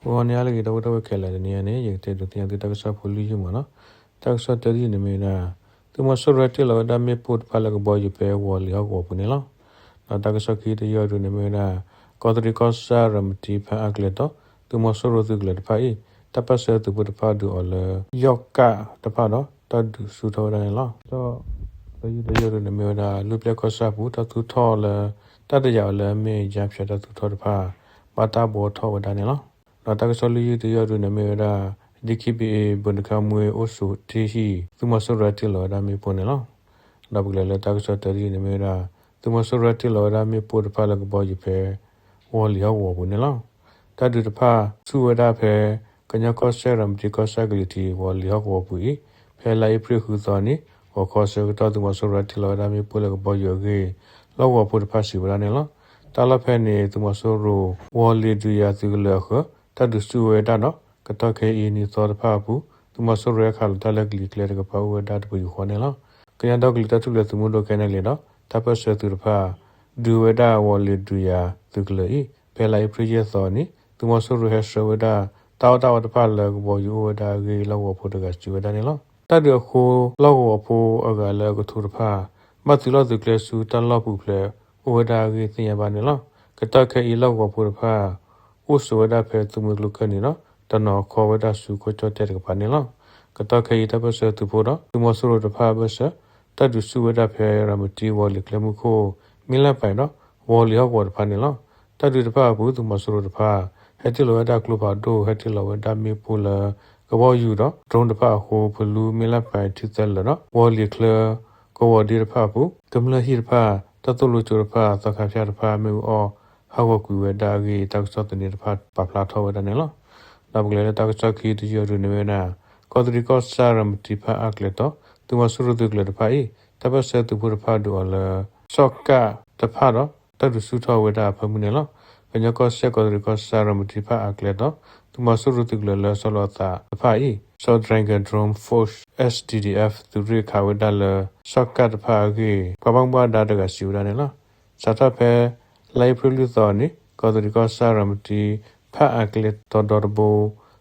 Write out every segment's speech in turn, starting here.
ဂီၤန့ၣ်လၢအဂ့ၤ ဒီပုၢ်ဝဲၢ်ခဲလၢာ်, တနံၤအံၤန့ၣ် ယကတဲဒုးသ့ၣ်ညါသုတၢ်ကစီၣ်ဖိလွံၢ်ယုၢ်မးနီၤ. တၢ်ကစီၣ်တၢတယုၢ်န့ၣ်မ့ၢ်ဝဲဒၣ် သုးမီၤစိရိၤဟဲတ့ၢ်လီၤဝဲဒၣ်မ့ၣ်ပိၢ်တဖၣ်လၢကဘီယူၤဖဲဝီၤလံၤဟီၣ်ကဝီၤပူၤန့ၣ်လီၤ. ဒီးတၢ်ကစီၣ်ခံတယုၢ်ဒုးန့ၣ်မ့ၢ်ဝဲဒၣ် ကီးတရံးကီၢ်စဲၣ်ရၤမတံဖၣ်အါကျဲတီၤ သုးမီၤစိရိၤသုးကလၢၤတဖၣ်အံၤ တၢ်ပၢၢ်ဆၢသုးဖိတဖၣ်ဒုးအီၤလၢ ယီၣ်ကၣ်တဖၣ်ဒီး တၢ်ဒုးဆူၣ်ထီၣ်ဝဲဒၣ်န့ၣ်လီၤ. တၢ်ကစီၣ်တယုၢ်တယုၢ်ဒုးန့ၣ်မ့ၢ်ဝဲဒၣ် လူၢ်ပျဲၢ်ကီၢ်ဆၣ်ပူၤ တၢ်သူၣ်ထီၣ်လၢ တၢ်တယာ်အီၤလၢအမ့ၢ်ယါဖၠးတၢ်သူၣ်ထီၣ်တဖၣ် ဘၣ်တၢ်ဘှီထီၣ်ဝဲဒၣ်န့ၣ်လီၤ. ဒီးတၢ်ကစီၣ်လွံၢ်ယုၢ်တယုၢ်ဒုးန့ၣ်မ့ၢ်ဝဲဒၣ် ဒံၣ်ခံဘ့ၣ်အ့ ဘုၢ်နခါမှ့အိၣ်ဆိးတ့ၢ်ဟံၣ် သုးမီၤစိရိၤဟဲတ့ၢ်လီၤဝဲဒၣ်မ့ၣ်ပိၢ်န့ၣ်လီၤ. ဒီးပကလဲၤလၢတၢ်ကစီၣ်တၢတယုၢ်န့ၣ်မ့ၢ်ဝဲဒၣ် သုးမီၤစိရိၤဟဲတ့ၢ်လီၤဝဲဒၣ်မ့ၣ်ပိၢ်တဖၣ်လၢကဘီယူၤဖဲ ဝီၤလံၤဟီၣ်ကဝီၤပူၤန့ၣ်လီၤ. တၢ်ဒုးတဖၣ်ဆူၣ်ဝဲဒၣ်ဖဲ ကညီကီၢ်စဲၣ်ရၤမတံကီၢ်ဆၣ်ကလံၤထံး ဝီၤလံၤဟီၣ်ကဝီၤပူၤအံၤ ဖဲလါအ့ဖြ့ၣ်ဃုသီနံၤ ဂီၤခီဆၢကတီၢ် သုးမီၤစိရိၤဟဲတ့ၢ်လီၤဝဲဒၣ်မ့ၣ်ပိၢ်လၢကဘီယူၤအဂ့ၢ် လီၢ်ကဝီၤဖိတဖၣ်စံးဝဲဒၣ်န့ၣ်လီၤ. တၢ်လီၢ်ဖဲန့ၣ် သုးမီၤစိရိၤ ဝီၤလံၤဒုးယၤသုးကလၢၤအဃၢၤ တၢ်ဒုးဆူၣ်ဝဲဒၣ်ဒီး ကတီၢ်ခဲအံၤနံၤသီတဖၣ်အပူၤ သုးမီၤစိရိၤဟဲခးလီၤတၢ်လၢကလံၤကျဲတကပၤအိၣ်ဝဲဒၣ်တပယူာ်ဃီန့ၣ်လီၤ. ကညီဒီကလုာ်တၢ်ထူၣ်ဖျဲးသုးမုၢ်ဒိၣ် ခဲနလံၤ ဒီး တၢ်ပၢၢ်ဆၢသုးတဖၣ် ဒုးဝဲဒၣ်ဝီၤလံၤဒုးယၤသုးကလၢၤအံၤ ဖဲလါအ့ဖြ့ၣ်ယဲၢ်သီနံၤ သုးမီၤစိရိၤဟဲဆှၢဝဲဒၣ် တၢ်အီၣ်တၢ်အီတဖၣ်လၢကဘီယူၤအိၣ်ဝဲဒၣ်အဂ့ၢ် လီၢ်ကဝီၤဖိတဂၤစံးဝဲဒၣ်န့ၣ်လီၤ. တၢ်ဒုးအဃိ လီၢ်ကဝီၤဖိအဂၤလၢအကထိတဖၣ် ဘၣ်သုးလီၢ်သုးကျဲဆူတၢ်လီၢ်ပူၤဖျဲးအိၣ်ဝဲဒၣ်အဂ့ၢ်သ့ၣ်ညါဘၣ်န့ၣ်လီၤ. ကတီၢ်ခဲအံၤလီၢ်ကဝီၤဖိတဖၣ် အိၣ်ဆိးဝဲဒၣ်ဖဲသုးမုၢ်ကျိၤခၢၣ်နံၤဒီး တနီၤခီဝဲဒၣ်ဆူကီၢ်ကၠီၣ်တဲၣ်တကပၤန့ၣ်လီၤ. ကတီၢ်ခဲအံၤတၢ်ပၢၢ်ဆၢသုးဖိဒီး သုးမီၤစိရိၤတဖၣ်အဘၢၣ်စၢၤ တၢ်ဒုးဆူၣ်ဝဲဒၣ်ဖဲရၤမတံဝီၤလံၤကျဲမုၢ်ခိၣ် မ့ၢ်လၢပၢၤဒီး ဝီၤလံၤဟီၣ်ကဝီၤတဖၣ်န့ၣ်လီၤ. တၢ်ဒုးတဖၣ်အပူၤ သုးမီၤစိရိၤတဖၣ် ဟဲတ့ၢ်လီၤဝဲဒၣ်ကျိဖးဒိၣ် ဟဲတ့ၢ်လီၤဝဲဒၣ်မ့ၣ်ပိၢ်လၢ ကဘီယူၤဒီး drone တဖၣ်အဃိ ဖလူမ့ၢ်လၢပၢၤထံသၢလၢာ်ဒီး ဝီၤလံၤချၢ ကဝီၤဒ့တဖၣ်အပူၤ ကမျၢၢ်ဟံၣ်တဖၣ် တၢ်သိၣ်လိကၠိတဖၣ် သီခါဖၠၣ်တဖၣ် မ့ၣ်အူအီၣ်ဟးဂီၤကွံာ်ဝဲဒၣ်အဂ့ၢ် တၢ်ကစီၣ်သန့တဖၣ်ပာ်ဖျါထီၣ်ဝဲဒၣ်န့ၣ်လီၤ. ဒီးပကလဲၤလၢတၢ်ကစီၣ်ခံတယုၢ်ဒုးန့ၣ်မ့ၢ်ဝဲဒၣ် ကီးတရံးကီၢ်စဲၣ်ရၤမတံဖၣ်အါကျဲတီၤ သုးမီၤစိရိၤသုးကလၢၤတဖၣ်အံၤ တၢ်ပၢၢ်ဆၢသုးဖိတဖၣ်ဒုးအီၤလၢ စီၤကၣ်တဖၣ်ဒီး တၢ်ဒုးဆူၣ်ထီၣ်ဝဲဒၣ်အဖၢမုၢ်န့ၣ်လီၤ. ကညီကီၢ်စဲၣ်ကီးတရံးကီၢ်စဲၣ်ရၤမတံဖၣ်အါကျဲတီၤ သုးမီၤစိရိၤသုးကလၢၤလၢအဆီလီၤအသးတဖၣ်အံၤ South Dragon Drone Force S D D F သုးရ့ၣ်ခးဝဲဒၣ်လၢ စီၤကၣ်တဖၣ်အဂ့ၢ် ပှၤဘၣ်မူဘၣ်ဒါတဂၤစံးဝဲဒၣ်န့ၣ်လီၤ. စးထီၣ်ဖဲ လါအ့ဖြ့ၣ်လွံၢ်သီအနံၤ ကီးတရံးကီၢ်စဲၣ်ရၤမတံ ဖၣ်အါကျဲတီၤဒီတဘိ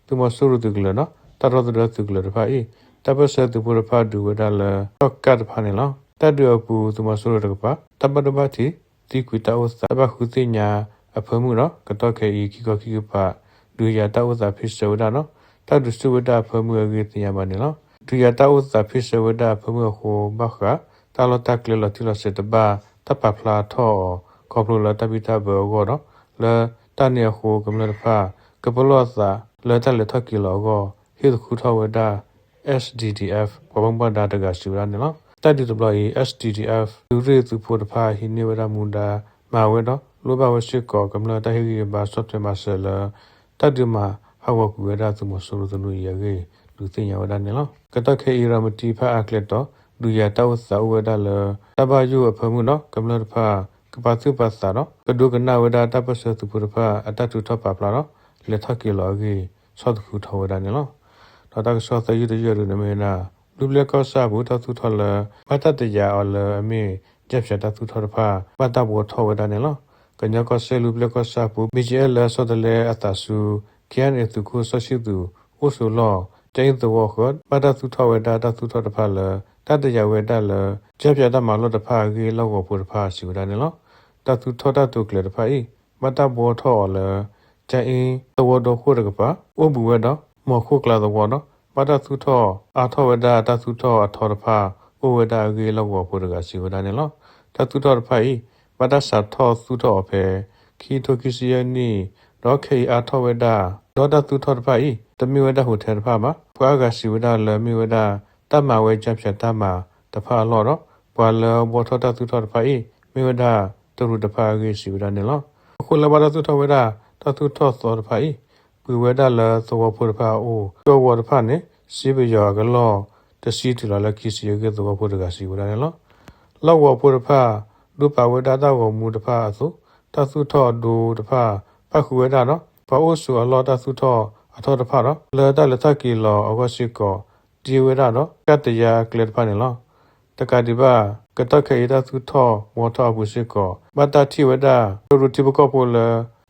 သုးမီၤစိရိၤသုးကလၢၤဒီး တၢ်ဒီသဒၢသုးကလၢၤတဖၣ်အံၤ တၢ်ပၢၢ်ဆၢသုးဖိတဖၣ်ဒုးဝဲဒၣ်လၢ စီၤကၣ်တဖၣ်န့ၣ်လီၤ. တၢ်ဒုးအပူၤ သုးမီၤစိရိၤတကပၤ တၢ်ဘၣ်ဒိဘၣ်ထံး သံကွံာ်တၢ်အိၣ်သး တၢ်ဘၣ်ဃုသ့ၣ်ညါအဖၢမုၢ်ဒီး ကတီၢ်ခဲအံၤ ခံခီခံကပၤ ဒုးယၤတၢ်အိၣ်သးဖ့ၣ်ဆၢဝဲဒၣ်ဒီး တၢ်ဒုးဆူၣ်ဝဲဒၣ်အဖၢမုၢ်အဂ့ၢ်သ့ၣ်ညါဘၣ်န့ၣ်လီၤ. ဒုးယၤတၢ်အိၣ်သးဖ့ၣ်ဆၢဝဲဒၣ်အဖၢမုၢ်အဃိ ဘၣ်ဃး တၢ်လီၢ်တၢ်ကျဲလီၤတံၢ်လီၤဆဲးတဘၣ် တၢ်ပာ်ဖျါထီၣ်အီၤ ခီဖျိလၢတၢ်ဘံၣ်တၢ်ဘၢအဂီၢ်ဒီး လၢတၢ်န့ၣ်အဃိ ကမျၢၢ်တဖၣ် ကပလီၢ်သးလၢတၢ်လဲၤထီၣ်က့ၤလီၤအဂီၢ် ဟ့ၣ်သခူထီၣ်ဝဲဒၣ် S D D F ပှၤဘၣ်မူဘၣ်ဒါတဂၤစံးဝဲဒၣ်န့ၣ်လီၤ. တၢ်ဒုးတဘျီအံၤ S D D F သုးရ့ၣ်သုးဖိတဖၣ် ဟံးန့ၢ်ဝဲဒၣ်မူဒါမၤဝဲဒီး လိၣ်ဘၣ်ဝဲစ့ၢ်ကီး ကမျၢၢ်တၢ်ဟ့ၣ်ဂံၢ်ဟ့ၣ်ဘါဆီၣ်ထွဲမၤစၢၤလၢ တၢ်ဒုးမၤဟးဂီၤကွံာ်ဝဲဒၣ်သုးမီၤစိရိၤသနူအံၤအဂ့ၢ် ဒုးသ့ၣ်ညါဝဲဒၣ်န့ၣ်လီၤ. ကတီၢ်ခဲအံၤ ရၤမတံဖၣ်အါကျဲတီၤ ဒုးယၤတၢ်အိၣ်သးအိၣ်ဝဲဒၣ်လၢ တၢ်ဘၣ်ယိၣ်အဖၢမုၢ်ဒီး ကမျၢၢ်တဖၣ် ကပာ်သူၣ်ပာ်သးဒီး ကဒိကနၣ်ဝဲဒၣ်တၢ်ပၢၢ်ဆၢသုးဖိတဖၣ် အတၢ်ထုးထီၣ်ပာ်ဖျါဒီး လဲၤထီၣ်က့ၤလီၤအဂ့ၢ် ဆီၣ်သခူထီၣ်ဝဲဒၣ်န့ၣ်လီၤ. ဒီးတၢ်ကစီၣ်သၢယုၢ်တယုၢ်ဒုးန့ၣ်မ့ၢ်ဝဲဒၣ် လူၢ်ပျဲၢ်ကီၢ်ဆၣ်အပူၤ တၢ်သူၣ်ထီၣ်လၢ ဘၣ်တၢ်တယာ်အီၤလၢအမ့ၢ် ယါဖၠးတၢ်သူၣ်ထီၣ်တဖၣ် ဘၣ်တၢ်ဘှီထီၣ်ဝဲဒၣ်န့ၣ်လီၤ. ကညီကီၢ်စဲၣ်လူၢ်ပျဲၢ်ကီၢ်ဆၣ်အပူၤ B G F လၢအဆီတလဲအသးဆူ K N A သုးခိၣ်စီဆှံသုး အိၣ်ဆိးလီၢ် ကၠဲအ့သဝီဃၢၤ ဘၣ်တၢ်သူၣ်ထီၣ်ဝဲဒၣ်တၢ်သူၣ်ထီၣ်တဖၣ်လၢ တၢ်တယာ်ဝဲဒၣ်လၢ ယါဖၠးတၢ်မၤလီၢ်တဖၣ်အဂ့ၢ် လီၢ်ကဝီၤဖိတဖၣ်စံးဝဲဒၣ်န့ၣ်လီၤ. တၢ်သူၣ်ထီၣ်တၢ်တိာ်ကျဲၤတဖၣ်အံၤ ဘၣ်တၢ်ဘှီထီၣ်အီၤလၢ ကၠဲအ့သဝီဒီခိၣ်တကပၤ အိၣ်ဘူးဝဲဒီး မီၤခိၣ်ကျါသဝီဒီး ဘၣ်တၢ်သူၣ်ထီၣ်အါထီၣ်ဝဲဒၣ်တၢ်သူၣ်ထီၣ်အထီတဖၣ် အိၣ်ဝဲဒၣ်အဂ့ၢ် လီၢ်ကဝီၤဖိတဂၤစံးဝဲဒၣ်န့ၣ်လီၤ. တၢ်သူၣ်ထီၣ်တဖၣ်အံၤ ဘၣ်တၢ်စးထီၣ်သူၣ်ထီၣ်အီၤဖဲ ခံထိခံဆံယဲၢ်နံၣ် ဒီးခဲအံၤအါထီၣ်ဝဲဒၣ် ဒီးတၢ်သူၣ်ထီၣ်တဖၣ်အံၤ တမ့ၢ်ဝဲဒၣ် hotel တဖၣ်ဘၣ်. ပှၤအါဂၤစံးဝဲဒၣ်လၢမ့ၢ်ဝဲဒၣ် တၢ်မၤဝဲယါဖၠးတၢ်မၤတဖၣ်အလီၢ်ဒီး ပှၤလၢဘှီထီၣ်တၢ်သူၣ်ထီၣ်တဖၣ်အံၤ မ့ၢ်ဝဲဒၣ်တရူးတဖၣ်အဂ့ၢ်စံးဝဲဒၣ်န့ၣ်လီၤ. အဃိလၢဘၣ်တၢ်သူၣ်ထီၣ်ဝဲဒၣ် တၢ်သူၣ်ထီၣ်သီတဖၣ်အံၤ ပှ့ၤဝဲဒၣ်လၢသဝီဖိတဖၣ်အအိၣ် ကၠီဝီၤတဖၣ်န့ၣ် စ့ပယီၤအကလီၢ် တဆံတုၤလီၤလၢခံဆံအဂ့ၢ် သဝီဖိတဂၤစံးဝဲဒၣ်န့ၣ်လီၤ. လီၢ်ကဝီၤဖိတဖၣ် ဒိးပာ်ဝဲဒၣ်တၢ်ဂီၤမူတဖၣ်အသိး တၢ်သူၣ်ထီၣ်အဒိတဖၣ် ပၣ်ဃုာ်ဝဲဒၣ်ဒီး ပှၤအိၣ်ဆိးအလီၢ်တၢ်သူၣ်ထီၣ်အထီတဖၣ်ဒီး လၢတၢ်လဲၤထီၣ်က့ၤလီၤအဂီၢ်စ့ၢ်ကီး တ့ဝဲဒၣ်ဒီး ကၣ်တယါအကျဲတဖၣ်န့ၣ်လီၤ. တကးဒံးဘၣ် ကတီၢ်ခဲအံၤတၢ်သူၣ်ထီၣ်ဘှီထီၣ်အပူၤစ့ၢ်ကီး ဘၣ်တၢ်ထံၣ်ဝဲဒၣ် တရူးထံဖိကီၢ်ဖိလၢ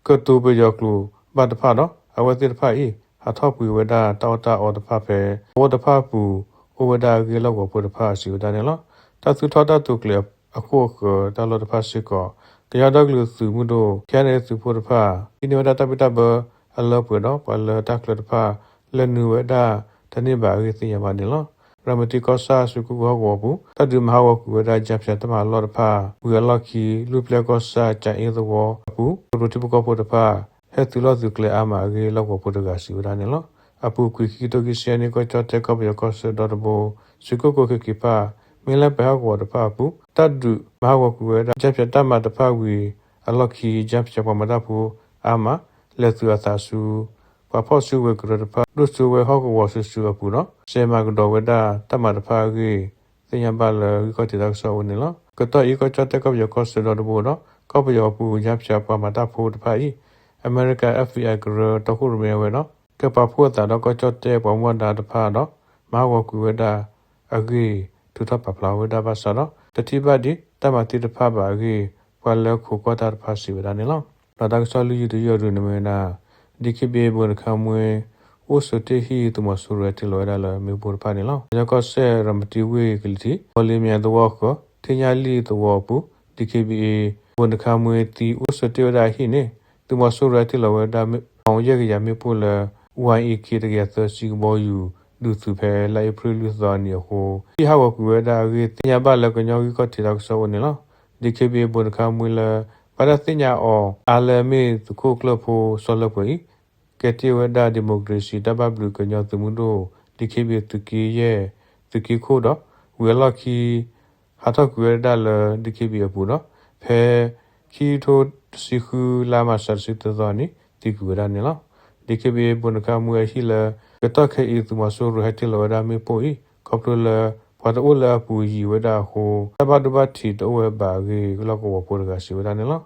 ကတိၤပယီၤကျိာ်ဘၣ်တဖၣ်ဒီး အဝဲသ့ၣ်တဖၣ်အံၤ ဟးထီၣ်ပှ့ၤဝဲဒၣ်တၢ်အီၣ်တၢ်အီတဖၣ်ဖဲ သဝီတဖၣ်အပူၤ အိၣ်ဝဲဒၣ်အဂ့ၢ် လီၢ်ကဝီၤဖိတဖၣ်စံးဝဲဒၣ်န့ၣ်လီၤ. တၢ်သူၣ်ထီၣ်တၢ်တိာ်ကျဲၤအခိၣ်အဃၢၤ တၢ်လီၢ်တဖၣ်စ့ၢ်ကီး ကညီဒီကလုာ်သုးမုၢ်ဒိၣ် ခ့ၣ်အဲၣ်အဲၣ်သုးဖိတဖၣ် ဟံးန့ၢ်ဝဲဒၣ်တၢ်ဘံၣ်တၢ်ဘၢအလၢပှဲၤဒီး ပှၤလၢတၢ်ချၢတဖၣ် လဲၤနုာ်ဝဲဒၣ်တန့ၢ်ဘၣ်အဂ့ၢ်သ့ၣ်ညါဘၣ်န့ၣ်လီၤ. ရၤမတံကီၢ်ဆၣ် ရွှေကုက္ကိုဟီၣ်ကဝီၤအပူၤ တၢ်ဒုးမၤဟးဂီၤကွံာ်ဝဲဒၣ် ကျားဖြန့် တၢ်မၤလီၢ်တဖၣ် ဝံၤအလီၢ်ခံ လွံၢ်ပျဲၢ်ကီၢ်ဆၣ် ကၠၤအ့သဝီအပူၤ ကရူၢ်ထံဖိကီၢ်ဖိတဖၣ် ဟဲသုးလီၢ်သုးကျဲအါမးအဂ့ၢ် လီၢ်ကဝီၤဖိတဂၤစံးဝဲဒၣ်န့ၣ်လီၤ. အပူၤကွံာ် ခံကထိခံဆံယဲၢ်နံၣ် ကီၢ်ကၠီၣ်တဲၣ် ကီၢ်ပယီၤကီၢ်ဆၢဒီတဘိ ရွှေကုက္ကို ခ့ၣ်က့ၤဖၣ် မ့ၢ်လၢပှဲၤဟီၣ်ကဝီၤတဖၣ်အပူၤ တၢ်ဒုးမၤဟးဂီၤကွံာ်ဝဲဒၣ် ကျားဖြန့် တၢ်မၤတဖၣ်ဝံၤအလီၢ်ခံ ကျားဖြန့် ပှၤမၤတၢ်ဖိအါမး လဲၤသုးအသးဆူ ပှၤဖီၣ်စုကဝဲၤကရၢတဖၣ် ဒိၣ်စိဝဲဟီၣ်ကဝီၤစုာ်စုာ်အပူၤဒီး စဲးမၤကဒီးဝဲဒၣ်တၢ်မၤတဖၣ်အဂ့ၢ် သ့ၣ်ညါဘၣ်လၢဂံၢ်ခီၣ်ထံးတၢ်ကစီၣ်အအိၣ်န့ၣ်လီၤ. ကတီၢ်အံၤ ကီၢ်ကၠီၣ်တဲၣ် ကီၢ်ပယီၤကီၢ်ဆၢဒီတဘိဒီး ကီၢ်ပယီၤအပူၤ ကျားဖြန့် ပှၤမၤတၢ်ဖိတဖၣ်အံၤ အမဲရကၤ FBI ကရၢ တီခိၣ်ရိၣ်မဲဝဲဒီး ကပာ်ဖှိၣ်အသးဒီးကီၢ်ကၠီၣ်တဲၣ်ပှၤမူဘၣ်ဒါတဖၣ်ဒီး မၤဟးဂီၤကွံာ်ဝဲဒၣ်အဂ့ၢ် ထုးထီၣ်ပာ်ဖျါဝဲဒၣ်ဘၣ်ဆၣ်ဒီး တထံၣ်ဘၣ်ဒံးတၢ်မၤသံတဖၣ်ဘၣ်အဂ့ၢ် ပှၤလၢခိးကွၢ်တၢ်တဖၣ်စံးဝဲဒၣ်န့ၣ်လီၤ. ဒီးတၢ်ကစီၣ်လွံၢ်ယုၢ်တယုၢ်အရူၢ်န့ၣ်မ့ၢ်ဝဲဒၣ် DKBA ဘိၣ်တခါမှဲ အိၣ်ဆိးတ့ၢ်ဟံၣ် သုးမီၤစိရိၤဟဲတ့ၢ်လီၤဝဲဒၣ်လၢမ့ၣ်ပိၢ်တဖၣ်န့ၣ်လီၤ. ကညီကီၢ်စဲၣ် ရၤမတံဝ့ၢ်ကလံၤထံး ဝီၤလ့မၠဲၣ်သဝီအဃၢၤ ထ့ၣ်ညၣ်လံၣ်သဝီအပူၤ DKBA ဘိၣ်တခါမှဲသံ အိၣ်ဆိးတ့ၢ်ဝဲဒၣ်အဟံၣ်န့ၣ် သုးမီၤစိရိၤဟဲတ့ၢ်လီၤဝဲဒၣ် မ့ၣ်ပိၢ်ယဲၢ်ကယၤမ့ၣ်ပိၢ်လၢ ဝါအ့က့ တကယၤသၢဆံကဘီယူၤ ဒုးသုးဖဲလါအ့ဖြ့ၣ်လွံၢ်သီအနံၤအဃိ ဟံၣ်ဟးဂီၤကွံာ်ဝဲဒၣ်အဂ့ၢ် သ့ၣ်ညါဘၣ်လၢကညီဂံၢ်ခီၣ်ထံးတၢ်ကစီၣ်အအိၣ်န့ၣ်လီၤ. DKBA ဘိၣ်တခါမှဲလၢ ဘၣ်တၢ်သ့ၣ်ညါအီၤအါလၢမ့ၢ်သုးခိၣ်ကျၢၢ်ဖိစီၤလၢပှဲၤအံၤ ကဲတ့ၢ်ဝဲဒၣ် ဒံၣ်မိၣ်ကရ့ၣ်စံၣ် တၢ်ဘၣ်ဘျုးကညီသုးမုၢ်ဒိၣ် DKBA သုးက့ယဲၢ် သုးက့ခိၣ်ဒီး ဝံၤအလီၢ်ခံ ဟးထီၣ်ကွံာ်ဝဲဒၣ်လၢ DKBA အပူၤဒီး ဖဲ ခံကထိတဆံဃု လါမးရှး တဆံသၢသီန့ၣ် သံကွံာ်ဝဲဒၣ်န့ၣ်လီၤ. DKBA ဘိၣ်တခါမှဲအဟံၣ်လၢ ကတီၢ်ခဲအံၤ သုးမီၤစိရိၤဟဲတ့ၢ်လီၤဝဲဒၣ်မ့ၣ်ပိၢ်အံၤ ခီဖျိလၢ ပှၤတအိၣ်လၢအပူၤယံာ်ဝဲဒၣ်အဃိ တၢ်ဘၣ်ဒိဘၣ်ထံးတအိၣ်ဝဲဘၣ်အဂ့ၢ် လီၢ်ကဝီၤဖိတဂၤစံးဝဲဒၣ်န့ၣ်လီၤ.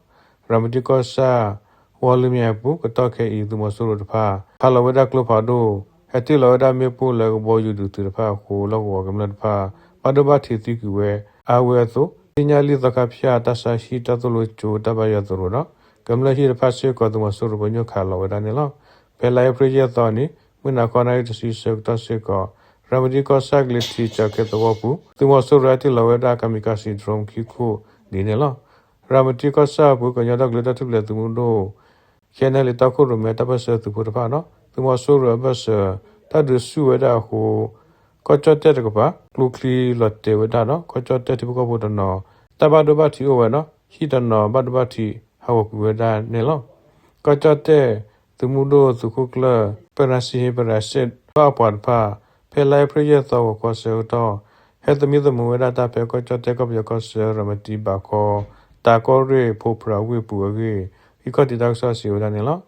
ရၤမတံကီၢ်ဆၣ် ဝီၤလ့မၠဲၣ်အပူၤ ကတီၢ်ခဲအံၤ သုးမီၤစိရိၤတဖၣ် ခးလီၤဝဲဒၣ်ကျိဖးဒိၣ် ဟဲတ့ၢ်လီၤဝဲဒၣ်မ့ၣ်ပိၢ်လၢကဘီယူၤဒုးသုးတဖၣ်အဃိ လီၢ်ကဝီၤကမျၢၢ်တဖၣ် ဘၣ်ဒိဘၣ်ထံးသံကွံာ်ဝဲ အါဝဲအသိး ထ့ၣ်ညၣ်လံၣ်သီခါဖၠၣ် တၢ်ဆါဟံၣ် တၢ်သိၣ်လိကၠိ တၢ်ဘါယွၤသရိာ်ဒီး ကမျၢၢ်ဟံၣ်တဖၣ်စ့ၢ်ကီး သုးမီၤစိရိၤပညိၣ်ခးလီၤဝဲဒၣ်န့ၣ်လီၤ. ဖဲလါအ့ဖြ့ၣ်ယဲၢ်သီန့ၣ် မုၢ်နၤခီနၣ်ရံၣ်တဆံဆၢကတီၢ်စ့ၢ်ကီး ရၤမတံကီၢ်ဆၣ်ကလံၤထံး ကၠီၤကဲသဝီပူၤ သုးမီၤစိရိၤဟဲတ့ၢ်လီၤဝဲဒၣ် kamikaze drone ခံခိၣ်ဒ်န့ၣ်လီၤ. ရၤမတံကီၢ်ဆၣ်အပူၤ ကညီဒီကလုာ်တၢ်ထူၣ်ဖျဲးသုးမုၢ်ဒိၣ် KNLA တီခိၣ်ရိၣ်မဲ တၢ်ပၢၢ်ဆၢသုးဖိတဖၣ်ဒီး သုးမီၤစိရိၤအဘၢၣ်စၢၤ တၢ်ဒုးဆူၣ်ဝဲဒၣ်အဃိ ကီၢ်ကၠီၣ်တဲၣ်တကပၤ ကျိချံလီၤတဲာ်ဝဲဒၣ်ဒီး ကီၢ်ကၠီၣ်တဲၣ်ထံဖိကီၢ်ဖိတနီၤ တၢ်ဘၣ်ဒိဘၣ်ထံးအိၣ်ဝဲဒီး ဟံၣ်တနီၤဘၣ်ဒိဘၣ်ထံးဟးဂီၤကွံာ်ဝဲဒၣ်န့ၣ်လီၤ. ကီၢ်ကၠီၣ်တဲၣ် သုးမုၢ်ဒိၣ်သုးခိၣ်ကျၢၢ် ပရၣ်စံဟ့ ပရၣ်စ့ၣ် ဒီးအပှၤတဖၣ် ဖဲလါအ့ဖြ့ၣ်ယဲၢ်သီဂီၤခီဆၢကတီၢ် ဟဲသမံသမိးဝဲဒၣ်တၢ်ဖဲကီၢ်ကၠီၣ်တဲၣ် ကီၢ်ပယီၤကီၢ်ဆၢ ရၤမတံဘးခီ တၢ်ကီၢ်ရ့ၣ် ဖိဖြးဝ့ၢ်ပူၤအဂ့ၢ် ဂံၢ်ခီၣ်ထံးတၢ်ကစီၣ်စံးဝဲဒၣ်န့ၣ်လီၤ.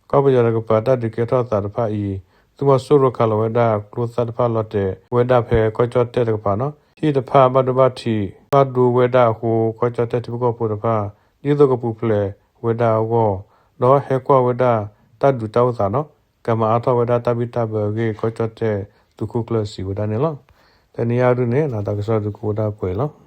ကီၢ်ပယီၤတကပၤတၢ်ဒုးကဲထီၣ်သးတဖၣ်အံၤ သုးမီၤစိရိၤခးလီၤဝဲဒၣ်ကျိသၣ်တဖၣ်လီၤတဲာ်ဝဲဒၣ်ဖဲ ကီၢ်ကၠီၣ်တဲၣ်တကပၤဒီး ဟံၣ်တဖၣ်ဘၣ်ဒိဘၣ်ထံး ဘၣ်ဒိဝဲဒၣ်အဃိ ကီၢ်ကၠီၣ်တဲၣ်ထံဖိကီၢ်ဖိတဖၣ် ဒ်သိးကပူၤဖျဲးဝဲဒၣ်အဂီၢ် ဒီးဟဲကွၢ်ဝဲဒၣ်တၢ်ဒုးတၢ်အိၣ်သးဒီး ကမၤအါထီၣ်ဝဲဒၣ်တၢ်ဘံၣ်တၢ်ဘၢအဂ့ၢ် ကီၢ်ကၠီၣ်တဲၣ်သုးခိၣ်ကျၢၢ်စံးဝဲဒၣ်န့ၣ်လီၤ. တနံၤအံၤဒုန့ၣ် တၢ်ကစီၣ်ဒုးကအိၣ်ဒၣ်ပှဲၤလီၤ.